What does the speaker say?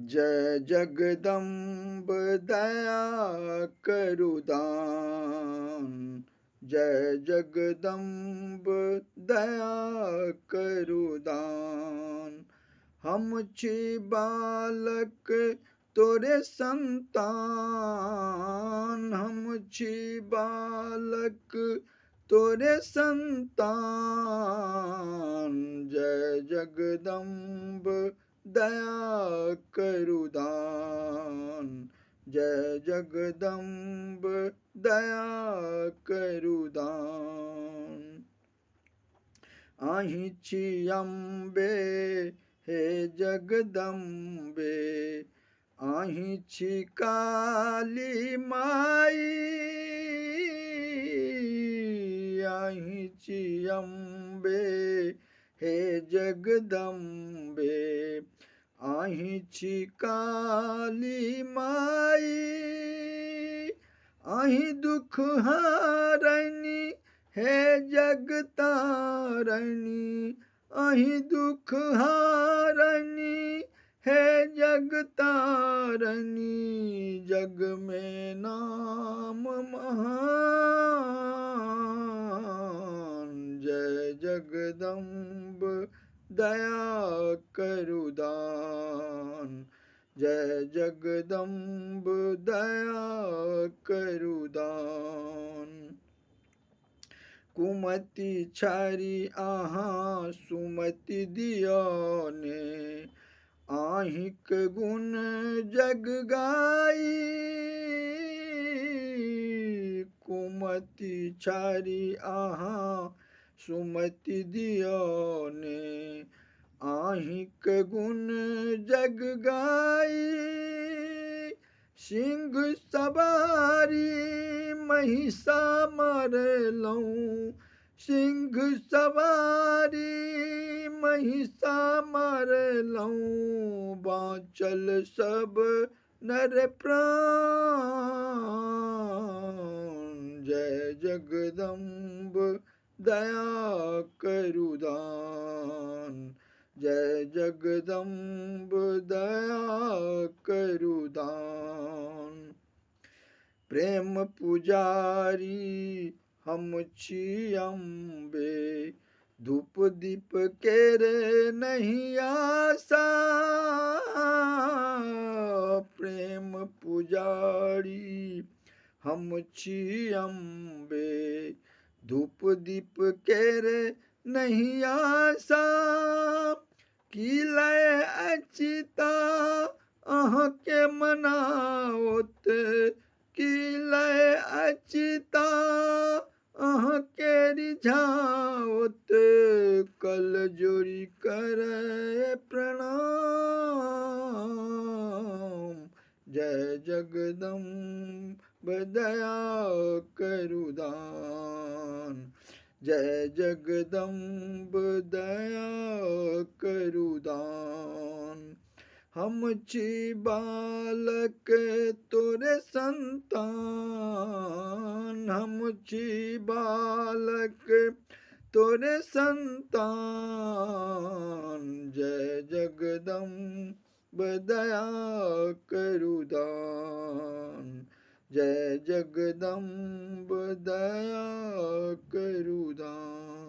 जय जगदम्ब दया करु दान, जय जगदम्ब दया करु दान। हम छी बालक तोरे संतान, हम छी बालक तोरे संतान। जय जगदम्ब दया करु दान, जय जगदम्ब दया करु दान। अहीं छी अम्बे हे जगदम्बे, अहीं छी काली माई। अहीं छी अम्बे हे जगदम्बे, अहीं छी काली माई। अहीं दुख हारनी हे जगतारनी, अहीं दुख हारनी हे जगतारनी। जग में नाम महान, जय जगदम्ब दया करु दान, जय जगदम्ब दया करु दान। कुमति छाड़ि अहाँ सुमति दियौ ने, अहीँक गुण जग गाई। कुमति छाड़ि अहाँ सुमति दियौ ने, अहीँक गुण जग गाई। सिंह सवारी महिषा मारलहुँ, सिंह सवारी महिषा मारलहुँ। बाँचल सब नर प्राण, जय जगदम्ब दया करु दान, जय जगदम्ब दया करु दान। प्रेम पुजारी हम छी अम्बे, धूप दीप केर नहीं आशा। प्रेम पुजारी हम छी अम्बे, धूप दीप केर नहीं आशा। की लय अचिता अहाँके मनाओत, की लय अचिता अहाँके रिझाओत। कल जोड़ी करे प्रणाम, जय जगदम्ब दया करु दान, जय जगदम्ब दया करु दान। हम छी बालक तोरे संतान, हम छी बालक तोरे संतान। जय जगदम्ब दया करु दान, जय जगदम्ब दया करु दान।